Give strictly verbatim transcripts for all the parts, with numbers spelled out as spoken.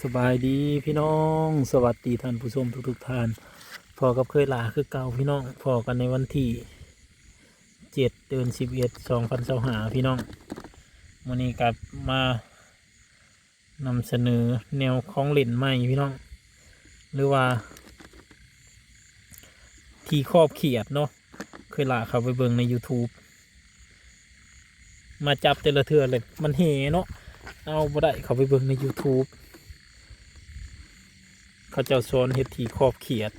สบายดีพี่น้อง สวัสดีท่านผู้ชมทุกๆท่าน พ้อกับเคยหลาคือเก่าพี่น้อง พ้อกันในวันที่เจ็ด เดือนสิบเอ็ด สองพันยี่สิบห้า พี่น้อง มื้อนี้กลับมานำเสนอแนวของเล่นใหม่พี่น้อง หรือว่า ที่คอบเขียดเนาะ เคยหลาเข้าไปเบิ่งใน YouTube มาจับแต่ละเทื่อเลยมันแหเนาะ เอาบ่ได้ เข้าไปเบิ่งใน YouTube เขาเจ้าสอนเฮ็ดที่คอบเขียด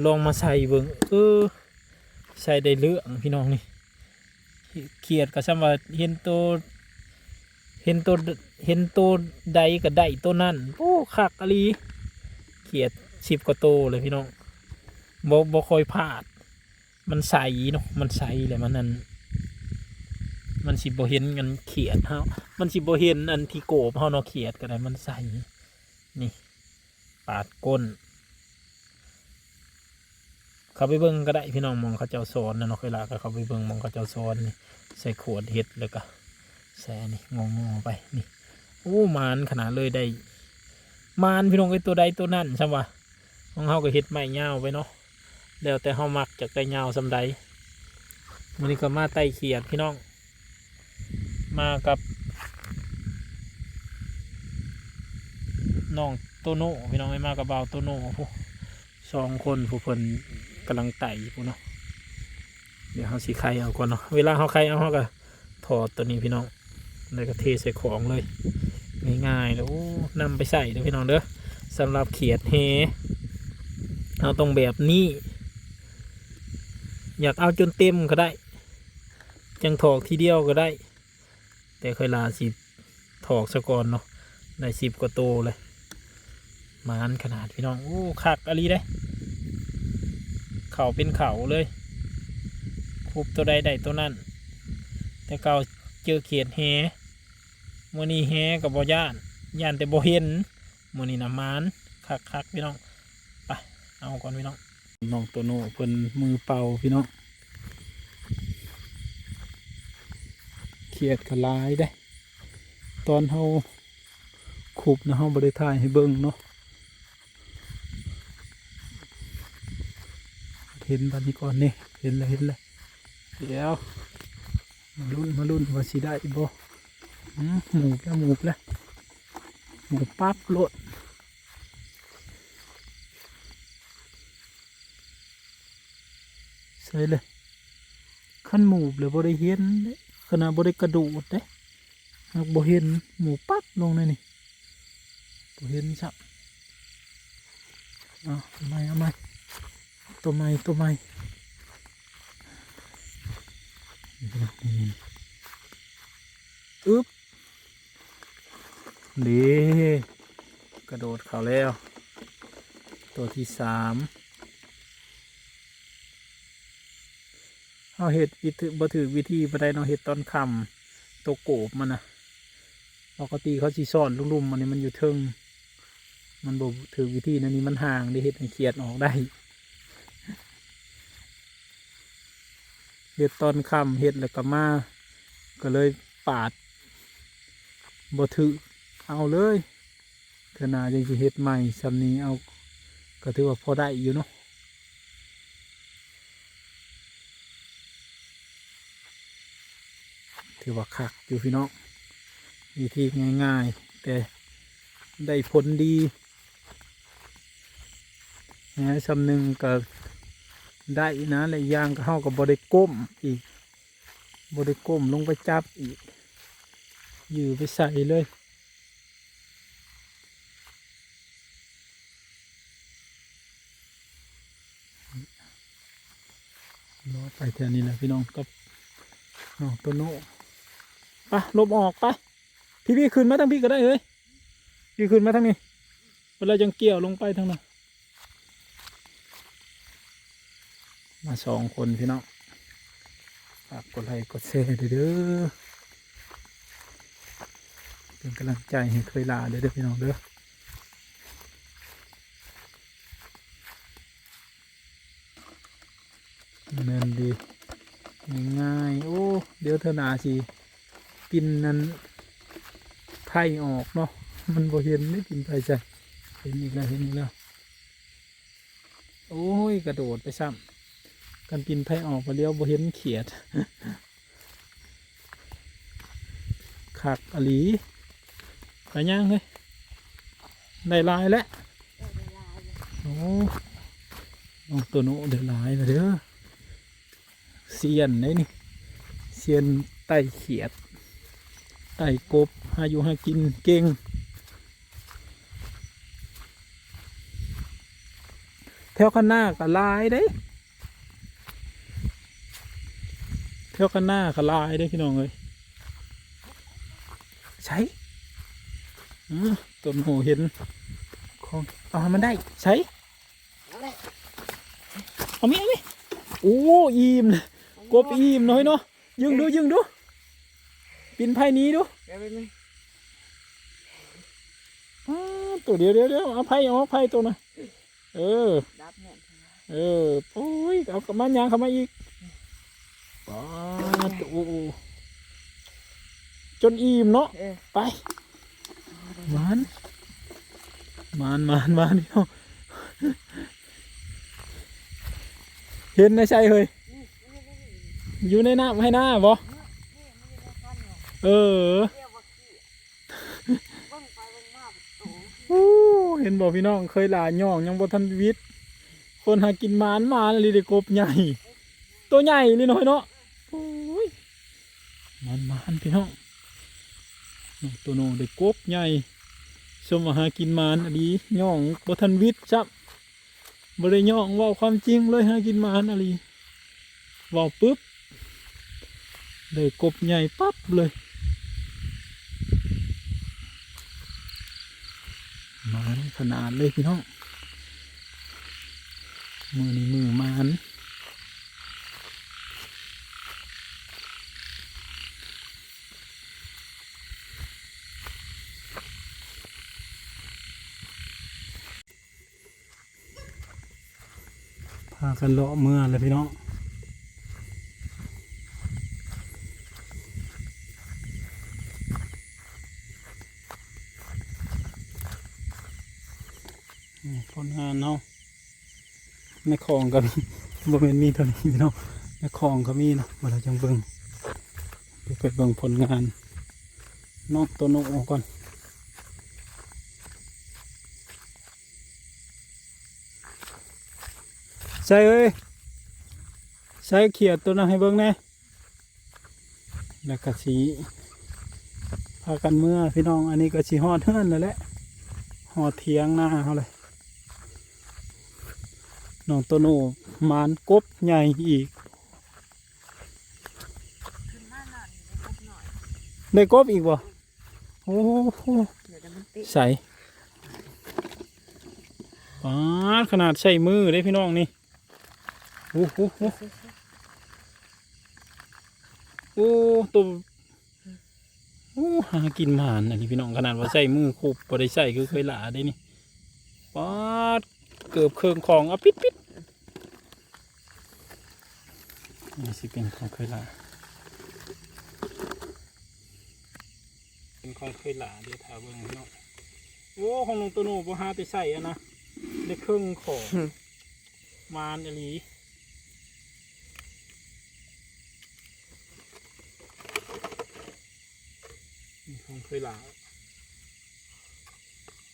ลองมาใส่เบิ่ง เออ ใส่ได้เรื่องพี่น้องนี่ เขียดก็ส่ำว่าเห็นโต เห็นโต เห็นโตใดก็ได้โตนั้น โอ้ คักอีหลี เขียดสิบกว่าโตเลยพี่น้อง บ่ บ่ค่อยพลาด มันใสเนาะ มันใสแหละ มันนั่น มันสิบ่เห็นอันเขียดเฮา มันสิบ่เห็นอันที่โกบเฮาเนาะ เขียดก็ได้ มันใส นี่ ปาดก้น เข้าไปเบิ่งก็ได้พี่น้อง หม่องเขาเจ้าสอนนะเนาะ เคยหลาก็เข้าไปเบิ่งหม่องเขาเจ้าสอนนี่ ใส่ขวดเฮ็ดแล้วก็ใส่อันนี้งอๆไป นี่ โอ้ หมานขนาดเลย ได้ หมานพี่น้องเอ้ย โตใดโตนั้นส่ำว่า ของเฮาก็เฮ็ดไม้ยาวไปเนาะ แล้วแต่เฮามักจักได้ยาวส่ำใด มื้อนี้ก็มาไต่เขียดพี่น้อง มากับน้องโตโน่พี่น้องเอ้ย มากับบ่าวโตโน่ ผู้ สองคน ผู้เพิ่นกำลังไต่อยู่พู้นเนาะ เดี๋ยวเฮาสิไขเอาก่อนเนาะ เวลาเฮาไขเอา เฮาก็ถอดตัวนี้พี่น้อง แล้วก็เทใส่ของเลย ง่ายๆ แล้ว โอ้ นำไปใส่เด้อพี่น้องเด้อ สำหรับเขียดแห เฮาต้องแบบนี้ อยากเอาจนเต็มก็ได้ จั่งถอกทีเดียวก็ได้ แต่เคยหลาสิถอกซะก่อนเนาะ ได้สิบกว่าโตเลย หมานขนาดพี่น้อง โอ้ คักอีหลีเด้ เข้าเป็นเข้าเลย คุบโตใดได้โตนั้น แต่เก่าเจอเขียดแห มื้อนี้แหก็บ่ย้าน ย้านแต่บ่เห็น มื้อนี้นะหมาน คักๆพี่น้อง ไป เอาก่อนพี่น้อง น้องโตโน่เพิ่นมือเป่าพี่น้อง เขียดก็หลายเด้ ตอนเฮาคุบนะ เฮาบ่ได้ถ่ายให้เบิ่งเนาะ เห็นบัดนี้ก่อนนี่ เห็นแล้ว เห็นแล้ว เดี๋ยว มาลุ้น มาลุ้นว่าสิได้บ่ อืม หมูบแล้ว หมูบแล้ว หมูบปั๊บโลด ใส่เลย คันหมูบเลยบ่ได้เห็นเด้ ขนาดบ่ได้กระโดดเด้ หากบ่เห็น หมูบปั๊บลงในนี่ บ่เห็นซ้ำ เอา เอาใหม่ เอาใหม่ ตัวใหม่ ตัวใหม่ นี่ อึ๊บ นี่ กระโดดเข้าแล้ว ตัวที่สาม เฮาเฮ็ดวิธี บ่ถืกวิธีปานใดเนาะ เฮ็ดตอนค่ำ ตัวโกบมันนะ ปกติเขาสิซ่อนลุ่มๆ อันนี้มันอยู่เทิง มันบ่ถืกวิธี อันนี้มันห่างเด้ เฮ็ดให้เขียดออกได้ เฮ็ดตอนค่ำ เฮ็ดแล้วก็มา ก็เลยปาด บ่ถืก เอาเลย เทื่อหน้าจั่งสิเฮ็ดใหม่ ส่ำนี้เอา ก็ถือว่าพอได้อยู่เนาะ ถือว่าคักอยู่พี่น้อง วิธีง่ายๆ แต่ได้ผลดี แหส่ำหนึ่งก็ได้นะ และอีกอย่างก็เฮาก็บ่ได้ก้มอีก บ่ได้ก้มลงไปจับอีก ยื้อไปใส่เลย เลาะไปแถวนี้แหละพี่น้อง กับน้องโตโน่ ไป หลบออกไป พี่ๆ ขึ้นมาทางพี่ก็ได้เฮ้ย พี่ขึ้นมาทางนี้ เวลาจั่งเกี่ยวลงไปทางนั้น มาสองคนพี่น้อง ฝากกดไลค์กดแชร์ด้วยเด้อ เป็นกำลังใจให้เคยหลาเด้อพี่น้องเด้อ แม่นดี ง่ายๆ โอ้ เดี๋ยวเทื่อหน้าสิ ปิ่นนั้นไผ่ออกเนาะ มันบ่เห็นได้ปิ่นไผ่ใส่ เห็นอีกแล้ว เห็นอีกแล้ว โอ้ย กระโดดไปซ้ำ คันปิ่นไผออกไปเลี้ยวบ่เห็นเขียด คักอหลี ไปย่างเฮ้ย ได้หลายแล้ว โอ้ น้องโตโน่ได้หลายแล้วเด้อ เซียนเด้นี่ เซียนไต่เขียด ไต่กบ หาอยู่หากินเก่ง แถวคันนาก็หลายเด้ แถวคันนาก็หลายเด้พี่น้องเอ้ย ใช่ อืม โตโน่เห็นของ เอาให้มันได้ ใช่ เอาไหม เอาไหม โอ้ อิ่มเลย กบอิ่มน้อยเนาะ ยึงดู ยึงดู ปิ่นไผหนีดู เดี๋ยวไปไหม อ้า ตัวเดียว เดี๋ยว เดี๋ยว เอาไผ เอาไผตัวนะ เออ ดับเนี่ย เออ โอ้ย เอากลับมา ย่างเข้ามาอีก ป๊าด โอ้โห จนอิ่มเนาะ เออ ไป หมาน หมาน หมาน หมาน พี่น้อง เห็นในไสเฮ้ย อยู่ในน้ำไฮ่นาบ่ เออ โอ้ เห็นบ่พี่น้อง เคยหลายย่องยังบ่ทันวิด คนหากินหมาน หมานอีหลี ได้กบใหญ่ ตัวใหญ่เลยน้อยเนาะ โอ้ย หมาน หมาน พี่น้อง น้องโตโน่ได้กบใหญ่ สมว่าหากินหมานอีหลี ย่องบ่ทันวิดซ้ำ บ่ได้ย่อง เว้าความจริงเลย หากินหมานอีหลี เว้าปุ๊บ ได้กบใหญ่ปั๊บเลย หมานขนาดเลยพี่น้อง มื้อนี้มื้อหมาน พากันเลาะเมือเลยพี่น้อง นี่ผลงานเนาะ ในคลองก็มี บ่แม่นมีเท่านี้พี่น้อง ในคลองก็มีนะ มาเราจังเบิ่ง ไปเบิ่งผลงาน น้องโตโน่ก่อน ใส่เอ้ย ใส่เขียดตัวนั้นให้เบิ่งแหน่ แล้วก็สิพากันเมือพี่น้อง อันนี้ก็สิฮอดเฮือนแล้วแหละ ฮอดเถียงนาเฮาเลย น้องโตโน่หมานกบใหญ่อีก ได้กบอีกบ่ โอ้โห เดี๋ยวมันติด ใส่ ป๊าด ขนาดใส่มือเด้พี่น้องนี่ โอ้โห โอ้ ตัว โอ้ หากินหมานอันนี้พี่น้อง ขนาดว่าใส่มือคุบบ่ได้ใส่คือเคยหลาได้นี่ ป๊าด เกือบเครื่องของ เอาปิด ปิด นี่สิเป็นของเคยหลา เป็นของเคยหลา เดี๋ยวถามเบิ่งเนาะ โอ้ ของน้องโตโน่บ่หาไปใส่อะนะ ได้เครื่องของ หมานอีหลี นี่ของเคยหลา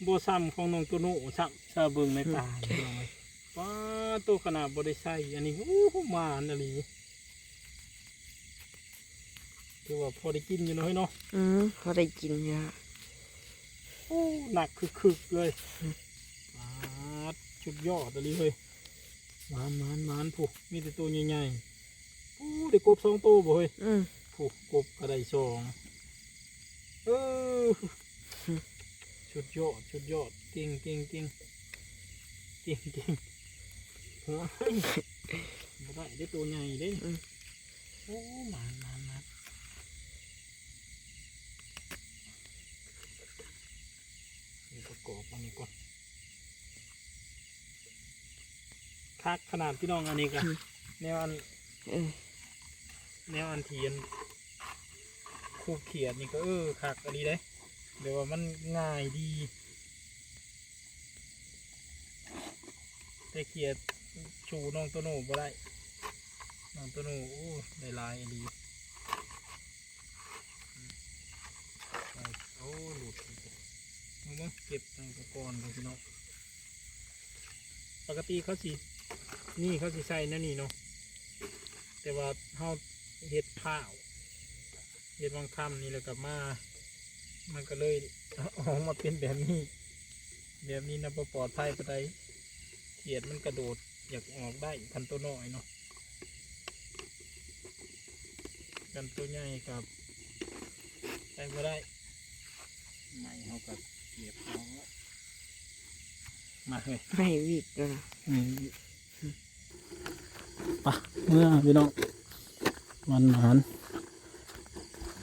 บ่ซ้ำของน้องโตโน่ซ้ำ ซาเบิ่งในตาพี่น้องเอ้ย ป๊าด ตัวขนาดบ่ได้ใส่ อันนี้ โอ้ หมานอีหลี ถือว่าพอได้กินอยู่เนาะเฮ้ยเนาะ อืม พอได้กินอยู่ โอ้ หนักคึกๆเลย ป๊าด สุดยอดอีหลีเฮ้ย หมาน หมาน หมาน ผู้ มีแต่ตัวใหญ่ๆ โอ้ ได้กบสองตัวบ่เฮ้ย อืม ผู้ กบก็ได้สอง เออ สุดยอด สุดยอด เก่ง เก่ง เก่ง เก่ง เก่ง โอ้ย บ่ได้ ได้ตัวใหญ่เด้ อืม โอ้ หมาน หมาน หมาน นี่ประกอบอันนี้ก่อน คักขนาดพี่น้อง อันนี้ก็ อืม แนวอัน เออ แนวอันเทียน คูบเขียดนี่ก็ เออ คักอีหลีเด้ แบบว่ามันง่ายดี เขียดชูน้องโตโน่บ่ได้ น้องโตโน่ โอ้ ได้หลายอีหลี โอ้ หลุด เอามาเก็บตั้งแต่ก่อนเลยพี่น้อง ปกติเขาสิ นี่เขาสิใส่แนวนี้เนาะ แต่ว่าเฮาเฮ็ดข้าว เฮ็ดวังค่ำนี่แล้วก็มา มันก็เลยออกมาเป็นแบบนี้ แบบนี้นะ บ่ปลอดภัยปานใด เขียดมันกระโดดอยากออกได้ คันตัวน้อยเนาะ คันตัวใหญ่ครับ ไปบ่ได้ ไม่เฮาก็เก็บเอา มาเฮ้ย ไม่วิกแล้วนะ อืม ไป เมื่อพี่น้อง มันหมาน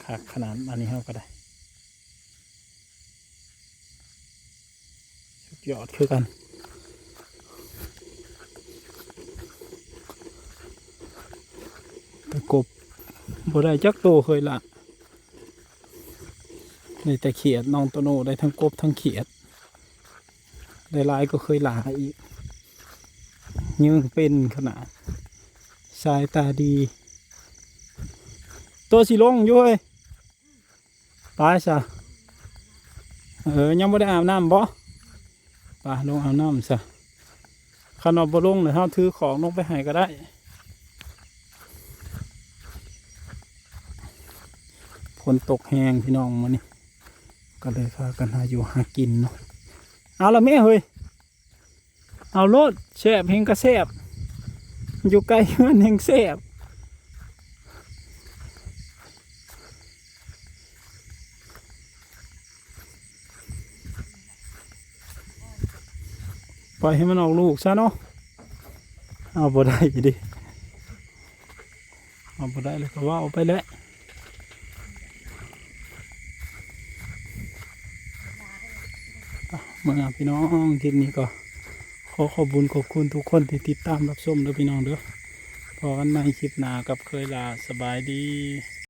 คักขนาดอันนี้เฮาก็ได้ สุดยอดคือกัน ไปกบบ่ได้จักโตเคยละ นี่แต่เขียด น้องโตโน่ได้ทั้งกบทั้งเขียด ได้หลายก็เคยหลายอีก ยังเป็นขนาด สายตาดี ตัวสิลงอยู่เฮ้ย ไปซะ เออ ยังบ่ได้อาบน้ำบ่ ไปลงอาบน้ำซะ คันว่าบ่ลงเนี่ยเฮาถือของลงไปให้ก็ได้ ฝนตกแฮงพี่น้องมื้อนี้ ก็เลยพากันหาอยู่หากินเนาะ เอาละแม่เฮ้ย เอาโลด แซ่บแฮงก็แซ่บ อยู่ใกล้เฮือนแฮงแซ่บ ปล่อยให้มันออกลูกซะเนาะ เอาบ่ได้อยู่ดิ เอาบ่ได้เลยก็ว่าเอาไปแหละ อ่ะ เมื่อพี่น้องคลิปนี้ก็ขอขอบคุณขอบคุณทุกคนที่ติดตามรับชมเด้อพี่น้องเด้อ พอกันใหม่คลิปหน้ากับเคยลา สบายดี